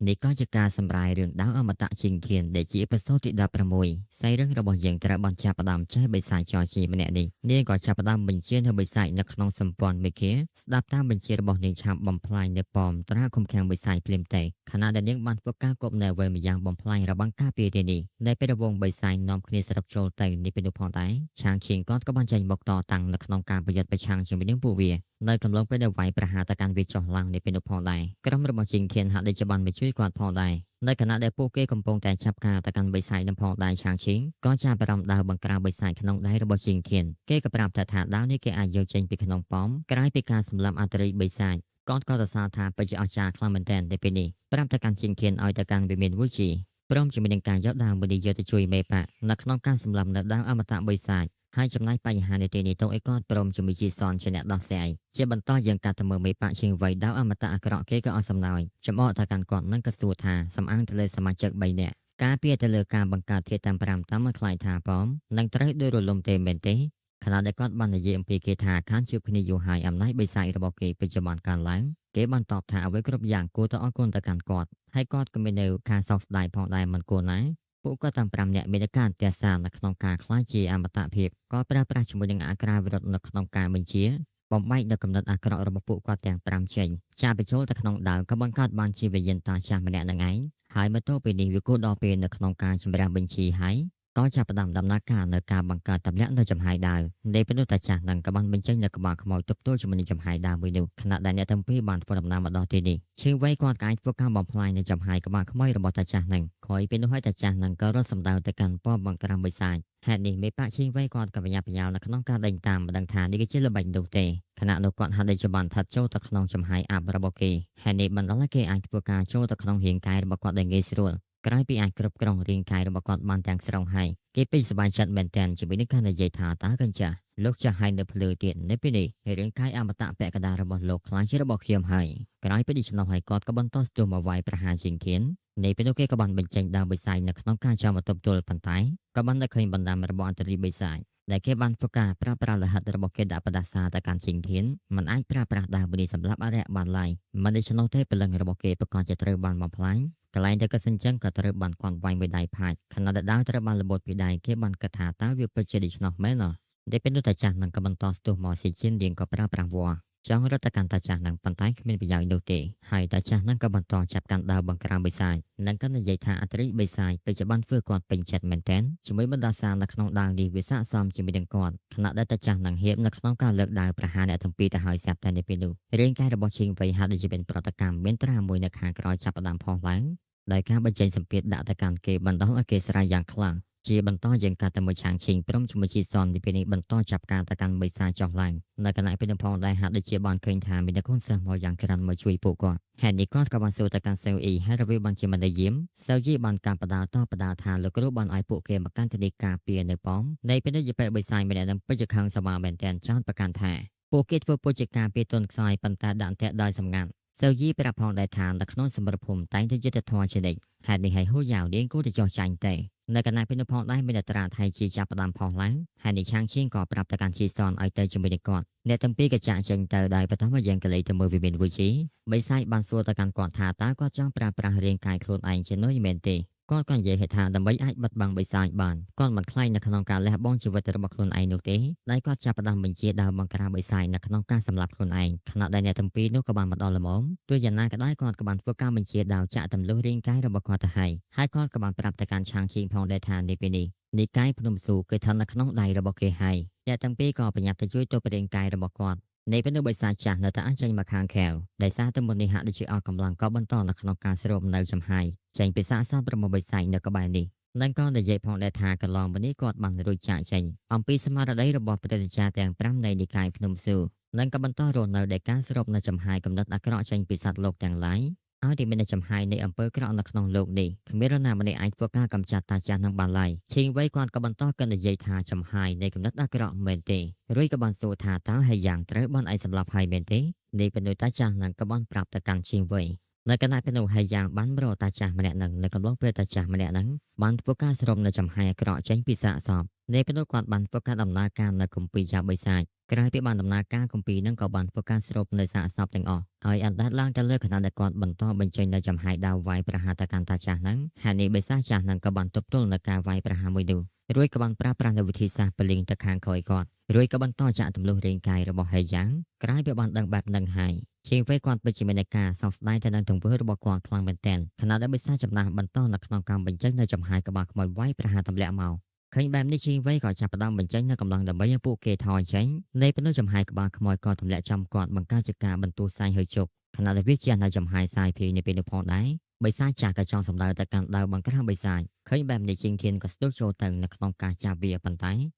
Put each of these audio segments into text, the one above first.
នេះក៏ជាការសម្រាយរឿងដាវអមតៈជាងធានដែលជាអេពីសូតទី16សាច់រឿងរបស់យើងត្រូវបានចាប់ផ្ដើមចេះបិសាចចជាម្នាក់នេះនាងក៏ចាប់ផ្ដើមបញ្ជានៅបិសាចនៅក្នុងសម្ព័ន្ធមេគាស្ដាប់តាមបញ្ជារបស់នាងឆាប់បំផ្លាញនៅប៉មត្រាឃុំឃាំងបិសាចភ្លាមទេខណៈដែលនាងបានធ្វើការគប់នៅអ្វីម្យ៉ាងបំផ្លាញរបាំងការពារទីនេះនៅពេលរវងបិសាចនាំគ្នាសរុបចូលទៅនេះពេលនោះផងដែរឆាងឈៀងគាត់ក៏បានចេញមកតតាំងនៅក្នុងការប្រយុទ្ធប្រឆាំងជាមួយនឹងពួកវានៅកំឡុងពេលដែលវាយប្រហារទៅកាន់វាចុះឡើងនេះពេលនោះផងដែរក្រុមរបស់ជីងធានហាក់ដូចជាបានមកជួយគាត់ផងដែរនៅខណៈដែលពួកគេកំពុងតែចាប់ការទៅកាន់បិសាចនឹងផងដែរឆាងឈីងក៏ចាប់អារម្មណ៍ដាវបង្ក្រាបបិសាចក្នុងដៃរបស់ជីងធានគេក៏ប្រាប់ថាថាដាវនេះគេអាចយកចេញពីក្នុងប៉មក្រោយពីការសម្លាប់អត្តរិយបិសាចគាត់ក៏សរសើរថាពិតជាអស្ចារ្យខ្លាំងមែនទែននៅពេលនេះប្រាប់ទៅកាន់ជីងធានឲ្យទៅកាន់វិមានវូជីព្រមជាមួយនឹងការយកដាវមួយនេះយកទៅជួយមេប៉ានៅក្នុងការសម្លាប់នៅដាវអមតៈបិសាចហើយចំណែកបញ្ហានេះទីនេះទៅឲ្យគាត់ព្រមជាមួយជីសនជាអ្នកដោះស្រាយជាបន្តយើងកាត់ទៅមើលមេប៉ាជាងវ័យដាវអមតៈអាក្រក់គេក៏អស់សំណោយចំអកទៅកាន់គាត់នឹងក៏សួរថាសំអាងទៅលើសមាជិក3នាក់ការពារទៅលើការបង្កើតធាតុតាម5តាមមិនខ្លាចថាប៉មនឹងត្រូវដូចរលំទេមែនទេខណៈដែលគាត់បាននិយាយអំពីគេថាខានជួបគ្នាយូរហើយអំណាចបិសាចរបស់គេពិតជាបានកើនឡើងគេបានតបថាអ្វីគ្រប់យ៉ាងគួរតែអរគុណទៅកាន់គាត់ហើយគាត់ក៏មាននៅការសោកស្ដាយផងដែរមិនគួរណាពួកគាត់ទាំង5នាក់មានការទះសានៅក្នុងការក្លាយជាអមតភាពក៏ប្រើប្រាស់ជាមួយនឹងអក្រាវិរុទ្ធនៅក្នុងការបញ្ជាបំបែកនៅកំណត់អាក្រក់របស់ពួកគាត់ទាំង5ចេញចាប់បញ្ចូលទៅក្នុងដាវក៏បង្កើតបានជាវិញ្ញាណតាចាស់ម្នាក់នឹងឯងហើយមកទល់ពេលនេះវាគួរដល់ពេលនៅក្នុងការជំរះបញ្ជីហើយក៏ចាប់ផ្ដើមដំណើរការនៅការបង្កើតតម្លាក់នៅចំហាយដាវនៃពេលនោះតាចាស់នឹងក៏បានបញ្ចេញនៅក្បាលខ្មោចទប់ទល់ជាមួយនឹងចំហាយដាវមួយនោះខណៈដែលអ្នកទាំងពីរបានធ្វើដំណើរមកដល់ទីនេះឈៀងវៃគាត់ក៏អាចធ្វើការបំផ្លាញនៅចំហាយក្បាលខ្មោចរបស់តាចាស់នឹងក្រោយពេលនោះហើយតាចាស់នឹងក៏រត់សម្ដៅទៅកាន់ពណ៌បង្ក្រាំបិសាចហេតុនេះមេប៉ាឈៀងវៃគាត់ក៏ប្រញាប់ប្រញាល់នៅក្នុងការដេញតាមមិនដឹងថានេះគឺជាល្បិចនោះទេខណៈនោះគាត់ហាក់ដូចជាបានថិតចូលទៅក្នុងចំហាយអាប់របស់គេហេតុនេះបណ្ដាលឲ្យគេអាចធ្វើការចូលទៅក្នុងរាងកាយរបស់គាត់ដោយងាយស្រួលក្រោយពីអាចគ្រប់គ្រងរាងកាយរបស់គាត់បានទាំងស្រុងហើយគេពេញសប្បាយចិត្តមែនទែនជាមួយនឹងការនិយាយថាតើកញ្ចាស់លោកចាស់ហើយនៅភ្លឺទៀតនៅពេលនេះរាងកាយអមតៈពាក់កណ្ដាលរបស់លោកខ្លាចជារបស់ខ្ញុំហើយក្រោយពីដូច្នោះហើយគាត់ក៏បន្តស្ទុះមកវាយប្រហារជាងធាននៃពេលនោះគេក៏បានបញ្ចេញដាវបិសាចនៅក្នុងការចាំមកទប់ទល់ប៉ុន្តែក៏បានតែឃើញបណ្ដាំរបស់អន្តរិយបិសាចដែលគេបានធ្វើការប្រើប្រាស់លហិតរបស់គេដាក់បដាសាទៅកាន់ជាងធានมันអាចប្រើប្រាស់ដាវនេះសម្រាប់អរិយបានឡើយមិនដូច្នោះទេពលឹងរបស់គេប្រកាសជាត្រូវបានបំផ្លាញកន្លែងដែលក៏សិនចឹងក៏ត្រូវបានគាត់វាយមួយដៃផាច់ខណៈដែលដាវត្រូវបានរបូតពីដៃគេបានគិតថាតើវាពិតជាដូច្នោះមែនអត់ដែលពេលនោះតាចាស់នឹងក៏បន្តស្ទុះមកស៊ីជិនរៀងក៏ប្រើប្រាស់វល្លិចង់រត់ទៅកាន់តាចាស់នឹងប៉ុន្តែគ្មានប្រយោជន៍នោះទេហើយតាចាស់នឹងក៏បន្តចាប់កាន់ដាវបង្ក្រាបបិសាចនិងក៏និយាយថាអត្រិបិសាចពិតជាបានធ្វើគាត់ពេញចិត្តមែនទែនជាមួយបណ្ដាសានៅក្នុងដាវនេះវាស័ក្តិសមជាមួយនឹងគាត់ខណៈដែលតាចាស់នឹងហៀបនៅក្នុងការលើកដាវប្រហារអ្នកទាំងពីរទៅហើយស្រាប់តែនៅពេលនោះរាងកាយរបស់ឈៀងវៃហាក់ដូចជាមានប្រតិកម្មមានត្រាមួយនៅខាងក្រោយចាប់ផ្ដើមផុសឡើងដោយការបញ្ចេញសម្ពាធដាក់ទៅកាន់គេបណ្ដោះឲ្យគេស្រែកយ៉ាងខ្លាំងជាបន្តយើងកាត់តែមួយឆាងឈីងព្រមជាមួយជីសនពីពេលនេះបន្តចាប់ការទៅកាន់បិសាចចុះឡើងនៅគណៈពេលនេះផងដែរហាក់ដូចជាបានឃើញថាមានអ្នកកូនសិស្សមកយ៉ាងច្រើនមកជួយពួកគាត់ហេតុនេះគាត់ក៏បានសួរទៅកាន់សេវអ៊ីហើយរវាបានជាមិនយាមសេវយីបានការបដាតបដាថាលោកគ្រូបានឲ្យពួកគេមកកាន់ទីនេះការពារនៅប៉មនៃពេលនេះយប៉ែបិសាចម្នាក់នឹងពិតជាខឹងសមាមែនទែនចោទប្រកាន់ថាពួកគេធ្វើពុជការពារទុនខ្សោយប៉ុន្តែដាក់អន្ទាក់ដោយសម្ងាត់សេវយីប្រាប់ផងដែរថានៅក្នុងសមរភូមិតែងតែយុត្តិធម៌ជានិច្ចហេតុនេះហើយហូយ៉ាវនាងគួរតែចោះចាញ់ទេនៅកណ្ដាលពេលនោះផងដែរមានអត្រាថៃជាចាប់ផ្ដើមផុសឡើងហើយនេះឆាងឈៀងក៏ប្រាប់ទៅកាន់ជីសនឲ្យទៅជាមួយនឹងគាត់អ្នកទាំងពីរក៏ចាក់ចេញទៅដោយបន្តមកយ៉ាងកលីទៅមើលវិមានវូជីបិសាចបានសួរទៅកាន់គាត់ថាតើគាត់ចង់ប្រើប្រាស់រាងកាយខ្លួនឯងជានុយមែនទេគាត់ក៏និយាយថាដើម្បីអាចបិទបាំងបិសាចបានគាត់មិនខ្លាចនៅក្នុងការលះបង់ជីវិតរបស់ខ្លួនឯងនោះទេដែលគាត់ចាប់ផ្ដើមបញ្ជាដើមបង្ក្រាបបិសាចនៅក្នុងការសម្លាប់ខ្លួនឯងខណៈដែលអ្នកទាំងពីរនោះក៏បានមកដល់ល្មមទោះយ៉ាងណាក៏ដោយគាត់ក៏បានធ្វើការបញ្ជាដាវចាក់ទម្លុះរាងកាយរបស់គាត់ទៅហើយហើយគាត់ក៏បានប្រាប់ទៅកាន់ឆាងឈីងផងដែរថានេះពេលនេះនិកាយភ្នំស៊ូគឺស្ថិតនៅក្នុងដៃរបស់គេហើយអ្នកទាំងពីរក៏ប្រញាប់ទៅជួយទប់រាងកាយរបស់គាត់នៃពេលនោះបិសាចចាស់នៅតែអាចចេញមកខាងក្រៅដោយសារតែមុននេះហាក់ដូចជាអស់កម្លាំងក៏បន្តនៅក្នុងការស្រូបនៅចំហាយចេញពីសាកសពរបស់បិសាចនៅក្បែរនេះនិងក៏និយាយផងដែរថាកន្លងមកនេះគាត់បានរួចចាកចេញអំពីស្មារតីរបស់ព្រះរាជាទាំង5នៃនិកាយភ្នំស៊ូនិងក៏បន្តរស់នៅដោយការស្រូបនៅចំហាយកំណត់អាក្រក់ចេញពីសត្វលោកទាំងឡាយឲ្យតែមានចំហាយនៃអំពើក្រក់នៅក្នុងលោកនេះគ្មាននរណាម្នាក់អាចធ្វើការកម្ចាត់តាចាស់នឹងបានឡើយឈៀងវៃគាត់ក៏បន្តកិននិយាយថាចំហាយនៃកំណត់អាក្រក់មែនទេរួចក៏បានសួរថាតើហើយយ៉ាងត្រូវបានឯងសម្លាប់ហើយមែនទេនេះពេលនោះតាចាស់នឹងក៏បានប្រាប់ទៅកាន់ឈៀងវៃនៅកណ្ដាលពេលនោះហើយយ៉ាងបានរកតាចាស់ម្នាក់នឹងនៅកំឡុងពេលតាចាស់ម្នាក់នឹងបានធ្វើការស្រូបនៅចំហាយអាក្រក់ចេញពីសាកសពនៃពេលនោះគាត់បានធ្វើការដំណើរការនៅគម្ពីរយ៉ាបិសាច ក្រោយពីបានដំណើរការគម្ពីរនឹងក៏បានធ្វើការស្រូបនៅសាកសពទាំងអស់ឲ្យអណ្ដែតឡើងទៅលើខណៈដែលគាត់បន្តបញ្ចេញនៅចំហាយដាវវាយប្រហារទៅកាន់តាចាស់ហ្នឹងហេតុនេះបិសាចចាស់ហ្នឹងក៏បានទប់ទល់នៅការវាយប្រហារមួយនោះរួចក៏បានប្រើប្រាស់នៅវិធីសាស្ត្រពលីងទៅខាងក្រោយគាត់រួចក៏បន្តចាក់ទម្លុះរាងកាយរបស់ហេយ៉ាងក្រោយពីបានដឹងបែបហ្នឹងហើយជាងវេគាត់ពិតជាមានការសោកស្ដាយទៅនឹងទង្វើរបស់គាត់ខ្លាំងមែនទែនខណៈដែលបិសាចចំណាស់បន្តនៅក្នុងការបញ្ចេញនៅចំហាយក្បាលខ្មោចវាយប្រហារទម្លាក់មកឃើញបែបនេះជាងវៃក៏ចាប់ផ្ដើមបញ្ចេញនៅកម្លាំងដើម្បីឲ្យពួកគេថយចេញនៃពនុចំហាយក្បាលខ្មោចក៏ទម្លាក់ចំគាត់បង្កើតជាការបន្ទោះសាយហើយជប់ខណៈដែលវាជះនៅចំហាយសាយភីនៅពេលនោះផងដែរបិសាចចាស់ក៏ចង់សម្ដៅទៅកាន់ដាវបង្ក្រាបបិសាចឃើញបែបនេះជាងធានក៏ស្ទុះចូលទៅនៅក្នុងការចាប់វាប៉ុន្តែ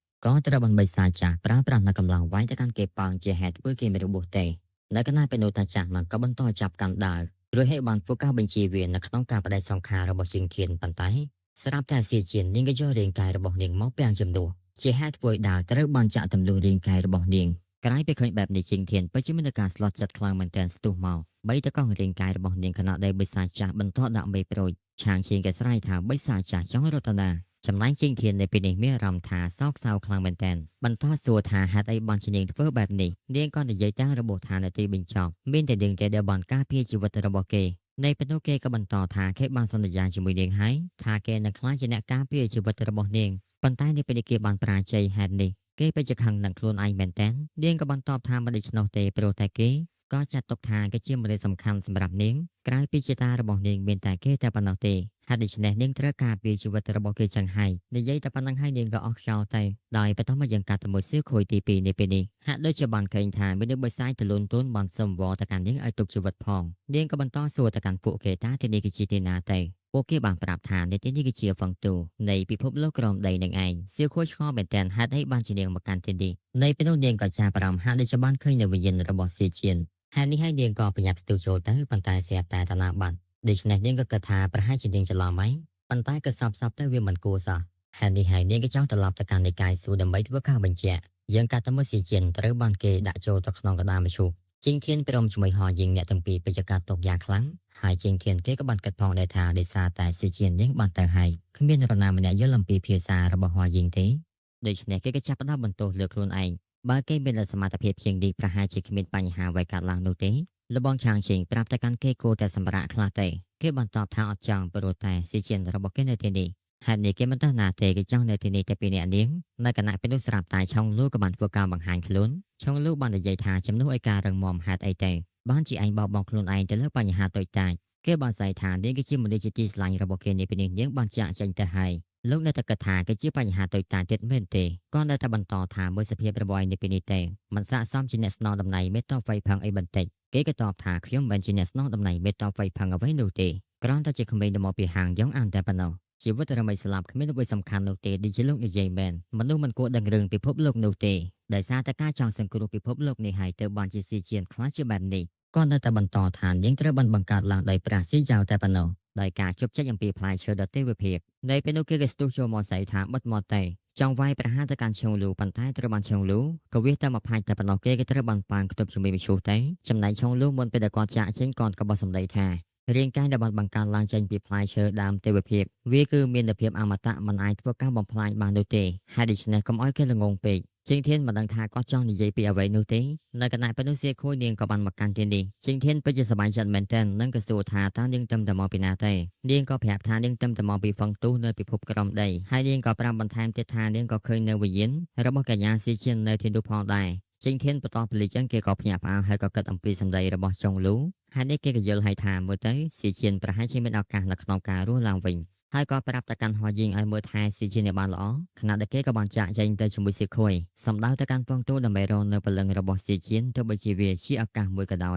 ក៏ត្រូវបានបិសាចចាស់ប្រើប្រាស់នៅកម្លាំងវាយទៅកាន់គេប៉ោងជាហេតុធ្វើគេមិនរបួសទេនៅកណ្ដាលពេលនោះតាចាស់នឹងក៏បន្តចាប់កាន់ដាវរួចឲ្យបានធ្វើការបញ្ជាវានៅក្នុងការបដិសង្ខាររបស់ជាងធានប៉ុន្តែស្រាប់តែអាសៀជានាងក៏យករាងកាយរបស់នាងមកពាំងជំនួសជាហេតុធ្វើឲ្យដាវត្រូវបានចាក់ទម្លុះរាងកាយរបស់នាងក្រោយពេលឃើញបែបនេះជាងធានពិតជាមានការស្លុតចិត្តខ្លាំងមែនទែនស្ទុះមកបីតកង់រាងកាយរបស់នាងខណៈដែលបិសាចចាស់បន្តដាក់មេប្រួយឆាងជាងក៏ស្រែកថាបិសាចចាស់ចង់រត់ទៅណាចំណែកជាងធាននៅពេលនេះមានអារម្មណ៍ថាសោកសៅខ្លាំងមែនទែនបន្តសួរថាហេតុអីបានជានាងធ្វើបែបនេះនាងក៏និយាយតាំងរបួសថានៅទីបញ្ចប់មានតែនាងទេដែលបានការពារជីវិតរបស់គេនៃពេលនោះគេក៏បន្តថាគេបានសន្យាជាមួយនាងហើយថាគេនឹងក្លាយជាអ្នកការពារជីវិតរបស់នាងប៉ុន្តែនៅពេលនេះគេបានប្រាជ័យហេតុនេះគេពិតជាខឹងនឹងខ្លួនឯងមែនទែននាងក៏បានតបថាមិនដូច្នោះទេព្រោះតែគេក៏ចាត់ទុកថាគេជាមនុស្សសំខាន់សម្រាប់នាងក្រៅពីជាតារបស់នាងមានតែគេតែប៉ុណ្ណោះទេហេតុដូច្នេះនាងត្រូវការពារជីវិតរបស់គេចឹងហើយនិយាយតែប៉ុណ្្នឹងហើយនាងក៏អស់ខ្យល់ទៅដោយបន្តមកយើងកាត់ទៅមួយសៀវខួយទី2នេះពេលនេះហាក់ដូចជាបានឃើញថាមនុស្សបិសាចទលូនទូនបានសុំវទៅកាន់នាងឲ្យទុកជីវិតផងនាងក៏បន្តសួរទៅកាន់ពួកគេថាទីនេះគឺជាទីណាទៅពួកគេបានប្រាប់ថានៅទីនេះគឺជាហ្វឹងទូនៃពិភពលោកក្រោមដីនឹងឯងសៀវខួយឆ្ងល់មែនទែនហេតុអីបានជានាងមកកាន់ទីនេះនៃពេលនោះនាងក៏ចាប់អារម្មណ៍ហាក់ដូចជាបានឃើញនៅវិញ្ញាណរបស់សៀជៀនហេតុនេះហើយនាងក៏ប្រញាប់ស្ទុះចូលទៅប៉ុន្តែស្រាប់តែតាណាបាត់ដូច្នេះនាងក៏គិតថាប្រហែលជានាងច្រឡំហើយប៉ុន្តែក៏សັບសັບទៅវាមិនគួរសោះហេតុនេះហើយនាងក៏ចង់ត្រឡប់ទៅកាន់និកាយស៊ូដើម្បីធ្វើការបញ្ជាក់យើងកាត់ទៅមើលស៊ីជៀនត្រូវបានគេដាក់ចូលទៅក្នុងកដាមឈូសជីងធានព្រមជាមួយហោយងអ្នកទាំងពីរពេជ្រកាត់ទុកយ៉ាងខ្លាំងហើយជីងធានគេក៏បានគិតផងដែរថាដោយសារតែស៊ីជៀននាងបានទៅហើយគ្មាននរណាម្នាក់យល់អំពីភាសារបស់ហោយងទេដូច្នេះគេក៏ចាប់ផ្ដើមបន្ទោសលើខ្លួនឯងបើគេមានសមត្ថភាពជាងនេះប្រហែលជាគ្មានបញ្ហាអ្វីកើតឡើងនោះទេលបងឆាងជិងប្រាប់ទៅកាន់គេគួរតែសម្រាកខ្លះទេគេបានតបថាអត់ចង់ព្រោះតែស៊ីជៀនរបស់គេនៅទីនេះហេតុនេះគេមិនទៅណាទេគេចង់នៅទីនេះតែពីអ្នកនាងនៅគណៈពេលនោះស្រាប់តែឆុងលូក៏បានធ្វើការបង្ហាញខ្លួនឆុងលូបាននិយាយថាជំនួសឲ្យការរឹងមាំហេតុអីទេបានជាឯងបោកបង់ខ្លួនឯងទៅលើបញ្ហាតូចតាចគេបានស្អីថានាងគឺជាមនុស្សជាទីស្រឡាញ់របស់គេនេះពេលនេះនាងបានចាក់ចេញទៅហើយលោកនៅតែគិតថាគឺជាបញ្ហាតូចតាចទៀតមែនទេក៏នៅតែបន្តថាមួយសភាពរបស់ឯងនេះពេលនេះទេមិនស័ក្តិសមជាអ្នកស្នងតំណែងមេតបហ្វៃផឹងអីបន្តិចគេក៏តបថាខ្ញុំមិនជាអ្នកស្នងតំណែងមេតបហ្វៃផឹងអ្វីនោះទេគ្រាន់តែជាក្មេងដែលមកពីហាងយ៉ងអានតែប៉ុណ្ណោះជីវិតរមីស្លាប់គ្មានអ្វីសំខាន់នោះទេដូចជាលោកនិយាយមែនមនុស្សមិនគួរដឹងរឿងពិភពលោកនោះទេដោយសារតែការចង់សង្គ្រោះពិភពលោកនេះហើយទើបបានជាស៊ីជៀនខ្លះជាបែបនេះគាត់នៅតែបន្តថានាងត្រូវបានបង្កើតឡើងដោយប្រាស៊ីយ៉ាវតែប៉ុណ្ណោះដោយការជប់ចេញអំពីផ្លែឈើដ៏ទេវភាពនៅពេលនោះគេក៏ស្ទុះចូលមកស្អីថាបិទមាត់ទេចង់វាយប្រហារទៅកាន់ឈុងលូប៉ុន្តែត្រូវបានឈុងលូក៏វាតែមកផាច់តែប៉ុណ្ណោះគេក៏ត្រូវបានប៉ាងខ្ទប់ជាមួយមឈូសទេចំណែកឈុងលូមុនពេលដែលគាត់ចាក់ចេញគាត់ក៏បោះសម្ដីថារាងកាយដែលបានបង្កើតឡើងចេញពីផ្លែឈើដើមទេវភាពវាគឺមានភាពអមតៈមិនអាចធ្វើការបំផ្លាញបាននោះទេហើយដូច្នេះកុំឲ្យគេល្ងងពេកជាងធានមិនដឹងថាគាត់ចង់និយាយពីអ្វីនោះទេនៅគណៈពេលនោះសៀខួយនាងក៏បានមកកាន់ទីនេះជាងធានពិតជាសប្បាយចិត្តមែនទែននិងក៏សួរថាតើនាងទឹមតែមកពីណាទេនាងក៏ប្រាប់ថានាងទឹមតែមកពីហ្វឹងទូនៅពិភពក្រោមដីហើយនាងក៏ប្រាប់បន្ថែមទៀតថានាងក៏ឃើញនៅវិញ្ញាណរបស់កញ្ញាស៊ីជៀននៅទីនោះផងដែរជាងធានបន្តពលិចឹងគេក៏ភ្ញាក់ផ្អើលហើយក៏គិតអំពីសម្ដីរបស់ចុងលូហើយនេះគេក៏យល់ឲ្យថាមើលទៅស៊ីជៀនប្រហែលជាមានឱកាសនៅក្នុងការរស់ឡើងវិញហើយក៏ប្រាប់ទៅកាន់ហោយីងឲ្យមើលថែស៊ីជៀនឲ្យបានល្អខណៈដែលគេក៏បានចាក់ចែងទៅជាមួយស៊ីខួយសម្ដៅទៅកាន់ពងទូដើម្បីរកនៅពលឹងរបស់ស៊ីជៀនទោះបីជាវាជាឱកាសមួយក៏ដោ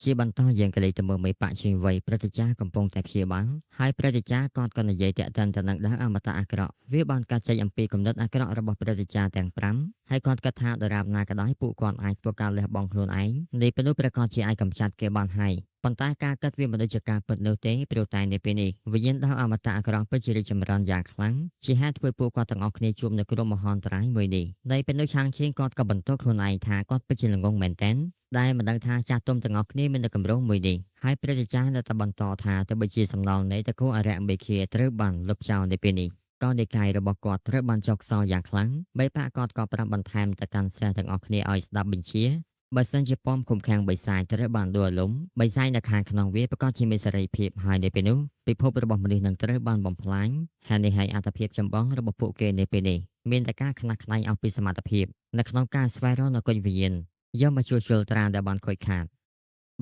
យជាបន្តយើងក៏លេចទៅមើលមេបាក់ជាងវ័យព្រឹទ្ធាចារ្យកំពុងតែព្យាបាលហើយព្រឹទ្ធាចារ្យគាត់ក៏និយាយតាក់ទិនទៅនឹងដាវអមតៈអាក្រក់វាបានកាត់ចេញអំពីគំនិតអាក្រក់របស់ព្រឹទ្ធាចារ្យទាំង5ហើយគាត់គិតថាដរាបណាក៏ដោយពួកគាត់អាចធ្វើការលះបង់ខ្លួនឯងនៃពេលនោះប្រកាសជាអាចកម្ចាត់គេបានហើយប៉ុន្តែការគិតវាមិនដូចជាការពិតនោះទេព្រោះតែនៅពេលនេះវិញ្ញាណដាវអមតៈអាក្រក់ពិតជារីកចម្រើនយ៉ាងខ្លាំងជាហេតុធ្វើពួកគាត់ទាំងអស់គ្នាជួបនៅគ្រោះមហន្តរាយមួយនេះនៃពេលនោះឆាងឈៀងគាត់ក៏បន្តខ្លួនឯងថាគាត់ពិតជាល្ងងមែនទែនដែលមិនដឹងថាចាស់ទុំទាំងអស់គ្នាមាននៅគម្រោងមួយនេះហើយព្រះចចារ្យនៅតែបន្តថាទោះបីជាសំណល់នៃតកូអរិយមេឃាត្រូវបានលុបចោលនៅពេលនេះ ក៏និកាយរបស់គាត់ត្រូវបានចុះខ្សោយយ៉ាងខ្លាំងបីបាក់គាត់ក៏ប្រាប់បន្ថែមទៅកាន់សិស្សទាំងអស់គ្នាឲ្យស្ដាប់បញ្ជាបើសិនជាប៉មឃុំខាំងបិសាចត្រូវបានដួលរលំបិសាចនៅខាងក្នុងវាប្រកាសជាមានសេរីភាពហើយនៅពេលនោះពិភពរបស់មនុស្សនឹងត្រូវបានបំផ្លាញហើយនេះហើយអត្ថភាពចម្បងរបស់ពួកគេនៅពេលនេះមានតែការខ្នះខ្នែងអស់ពីសមត្ថភាពនៅក្នុងការស្វែងរកនូវគុជវិញ្ញាណយកមកជួសជុលត្រាដែលបានខូចខាត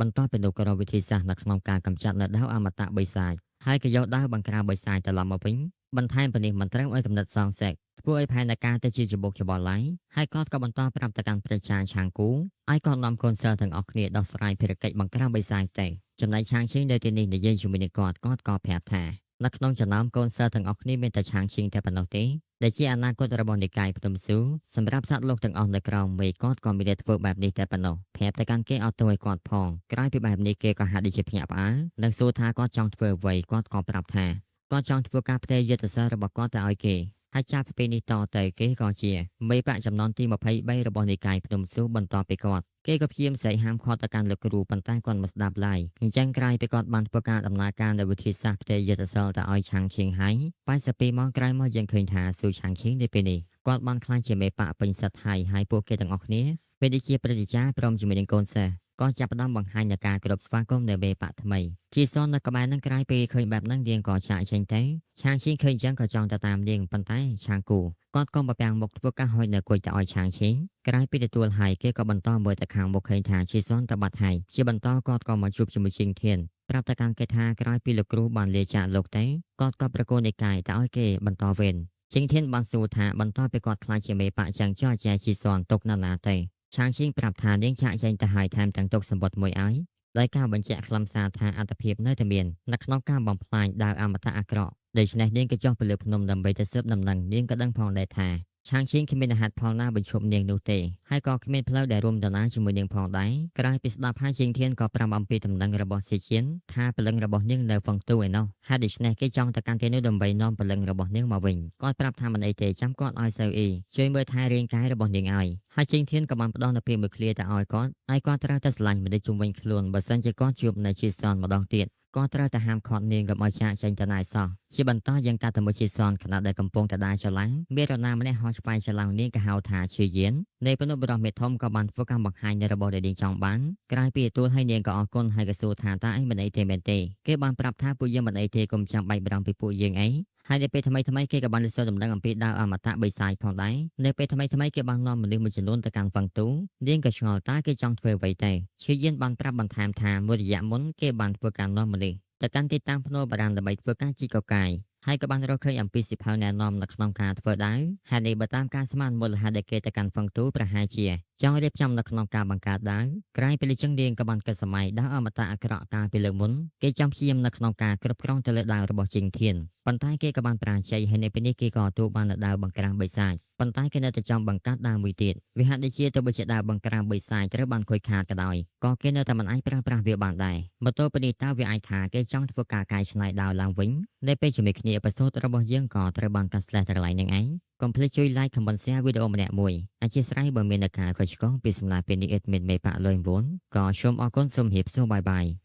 បន្ទាប់ពីនោះក៏រកវិធីសាស្ត្រនៅក្នុងការកម្ចាត់នៅដាវអមតៈបិសាចហើយក៏យកដាវបង្ក្រាបបិសាចត្រឡប់មកវិញបន្ថែមពីនេះមិនត្រូវឲ្យកំណត់សងសឹកធ្វើឲ្យផែនការទៅជាច្បុកច្បល់ឡើយហើយគាត់ក៏បន្តប្រាប់ទៅកាន់ព្រះឆាឆាងគូឲ្យគាត់នាំកូនសិស្សទាំងអស់គ្នាដោះស្រាយភារកិច្ចបង្ក្រាបបិសាចទៅចំណែកឆាងឈៀងនៅទីនេះនិយាយជាមួយនឹងគាត់គាត់ក៏ប្រាប់ថានៅក្នុងចំណោមកូនសិស្សទាំងអស់គ្នាមានតែឆាងឈៀងតែប៉ុណ្ណោះទេដែលជាអនាគតរបស់និកាយភ្នំស៊ូសម្រាប់សត្វលោកទាំងអស់នៅក្រោមមេឃគាត់ក៏មានតែធ្វើបែបនេះតែប៉ុណ្ណោះប្រាប់ទៅកាន់គេអត់ទៅឲ្យគាត់ផងក្រោយពីបែបនេះគេក៏ហាក់ដូចជាភ្ញាក់ផ្អើលនិងសួរថាគាត់ចង់ធ្វើអ្វីគាត់ក៏ប្រាប់ថាគាត់ចង់ធ្វើការផ្ទេរយុទ្ធសាស្ត្ររបស់គាត់ទៅឲ្យគេហើយចាប់ពីពេលនេះតទៅគេក៏ជាមេបកចំនួនទី23របស់និកាយភ្នំស៊ូបន្តពីគាត់គេក៏ព្យាយាមស្រែកហាមឃាត់ទៅកាន់លោកគ្រូប៉ុន្តែគាត់មិនស្ដាប់ឡើយអញ្ចឹងក្រោយពីគាត់បានធ្វើការដំណើរការនៅវិធីសាស្ត្រផ្ទេរយុទ្ធសាស្ត្រទៅឲ្យឆាងឈៀងហៃ82ម៉ោងក្រោយមកយើងឃើញថាស៊ូឆាងឈៀងនៅពេលនេះគាត់បានក្លាយជាមេបកពេញសិទ្ធិហើយហើយពួកគេទាំងអស់គ្នាពេលនេះជាព្រឹទ្ធាចារ្យព្រមជាមួយនឹងកូនសិស្សក៏ចាប់ផ្ដើមបង្ហាញនូវការគោរពស្វាគមន៍នៅមេបកថ្មីជីសននៅក្បែរនឹងក្រោយពេលឃើញបែបហ្នឹងនាងក៏ចាកចេញទៅឆាងឈៀងឃើញអញ្ចឹងក៏ចង់ទៅតាមនាងប៉ុន្តែឆាងគូគាត់ក៏បពាំងមុខធ្វើការហុចនៅគុជទៅឲ្យឆាងឈៀងក្រោយពីទទួលហើយគេក៏បន្តមើលទៅខាងមុខឃើញថាជីសនទៅបាត់ហើយជាបន្តគាត់ក៏មកជួបជាមួយជាងធានប្រាប់ទៅកាន់គេថាក្រោយពីលោកគ្រូបានលាចាកលោកទៅគាត់ក៏ប្រគល់និកាយទៅឲ្យគេបន្តវេនជាងធានបានសួរថាបន្តពីគាត់ខ្លាចជាមេបកចឹងចោះចែជីសនទុកនៅណាទេឆាងឈៀងប្រាប់ថានាងចាក់ចែងទៅហើយថែមទាំងទុកសម្បត្តិមួយឲ្យដោយការបញ្ជាក់ខ្លឹមសារថាអត្តភាពនៅតែមាននៅក្នុងការបំផ្លាញដាវអមតៈអាក្រក់ដូច្នេះនាងក៏ចុះទៅលើភ្នំដើម្បីទៅស៊ើបដំណឹងនាងក៏ដឹងផងដែរថាឆាងឈៀងគ្មានហេតុផលណាបញ្ឈប់នាងនោះទេហើយក៏គ្មានផ្លូវដែលរួមដំណើរជាមួយនាងផងដែរក្រោយពីស្ដាប់ហើយជាងធានក៏ប្រាប់អំពីដំណឹងរបស់ស៊ីជៀនថាព្រលឹងរបស់នាងនៅហ្វឹងទូឯណោះហេតុដូច្នេះគេចង់ទៅកាន់ទីនោះដើម្បីនាំព្រលឹងរបស់នាងមកវិញគាត់ប្រាប់ថាមិនអីទេចាំគាត់ឲ្យសូវអ៊ីជួយមើលថែរាងកាយរបស់នាងឲ្យហើយជាងធានក៏បានផ្ដល់នូវពាក្យមួយឃ្លាទៅឲ្យគាត់ឲ្យគាត់ត្រូវតែស្រឡាញ់មនុស្សជុំវិញខ្លួនបើសិនជាគាត់ជួបនៅជាសនម្ដងទៀតក៏ត្រូវតែហាមឃាត់នាងកុំឲ្យចាកចេញទៅណាឯសោះជាបន្តយើងកាត់ទៅមួយជាសនខណៈដែលកំពុងតែដើរចលាំងមានរណាម្នាក់ហោះឆ្បែកចលាំងនាងក៏ហៅថាជាយាននៃពនុបរោះមេធំក៏បានធ្វើការបង្ហាញនៅរបស់ដែលនាងចង់បានក្រោយពីទទួលឲ្យនាងក៏អរគុណហើយក៏សួរថាតើអីមិនអីទេមែនទេគេបានប្រាប់ថាពួកយើងមិនអីទេកុំចាំបាច់បារម្ភពីពួកយើងអីហើយនៅពេលថ្មីថ្មីគេក៏បានលើកដំណឹងអំពីដាវអមតៈបិសាចផងដែរនៅពេលថ្មីថ្មីគេបាននាំមនុស្សមួយចំនួនទៅកាន់ហ្វឹងទូនាងក៏ឆ្ងល់តើគេចង់ធ្វើអ្វីទេឈឺយានបានប្រាប់បន្ថែមថាមួយរយៈមុនគេបានធ្វើការនាំមនុស្សទៅកាន់ទីតាំងភ្នូបារាណដើម្បីធ្វើការជីកកកាយហើយក៏បានរកឃើញអំពីសិភៅណែនាំនៅក្នុងការធ្វើដាវហេតុនេះបើតាមការស្មានមូលហេតុដែលគេទៅកាន់ហ្វឹងទូប្រហែលជាចង់រៀបចំនៅក្នុងការបង្កើតដាវក្រោយពីលិចឹងនាងក៏បានគិតសម័យដាវអមតៈអាក្រក់កាលពីលើកមុនគេចង់ព្យាយាមនៅក្នុងការគ្រប់គ្រងទៅលើដាវរបស់ជីងធានប៉ុន្តែគេក៏បានប្រាជ័យហើយនៅពេលនេះគេក៏ទទួលបានដាវបង្ក្រាបបិសាចប៉ុន្តែគេនៅតែចង់បង្កើតដាវមួយទៀតវាហាក់ដូចជាទោះបីជាដាវបង្ក្រាបបិសាចត្រូវបានខូចខាតក៏ដោយក៏គេនៅតែមិនអាចប្រើប្រាស់វាបានដែរមកទល់ពេលនេះតើវាអាចថាគេចង់ធ្វើការកែច្នៃដាវឡើងវិញនៅពេលជាមួយគ្នាអេពីសូតរបស់យើងក៏ត្រូវបានកាត់ស្លេះទៅកន្លែងនឹងឯងកុំភ្លេចជួយ like comment share វីដេអូម្នាក់មួយអធិស្ឋានបើមានអ្នកការខុសឆ្គងពីសំណាក់ពេលនេះ admin មេប៉ាលុយ9ក៏សូមអរគុណសូមជម្រាបសួរ bye bye.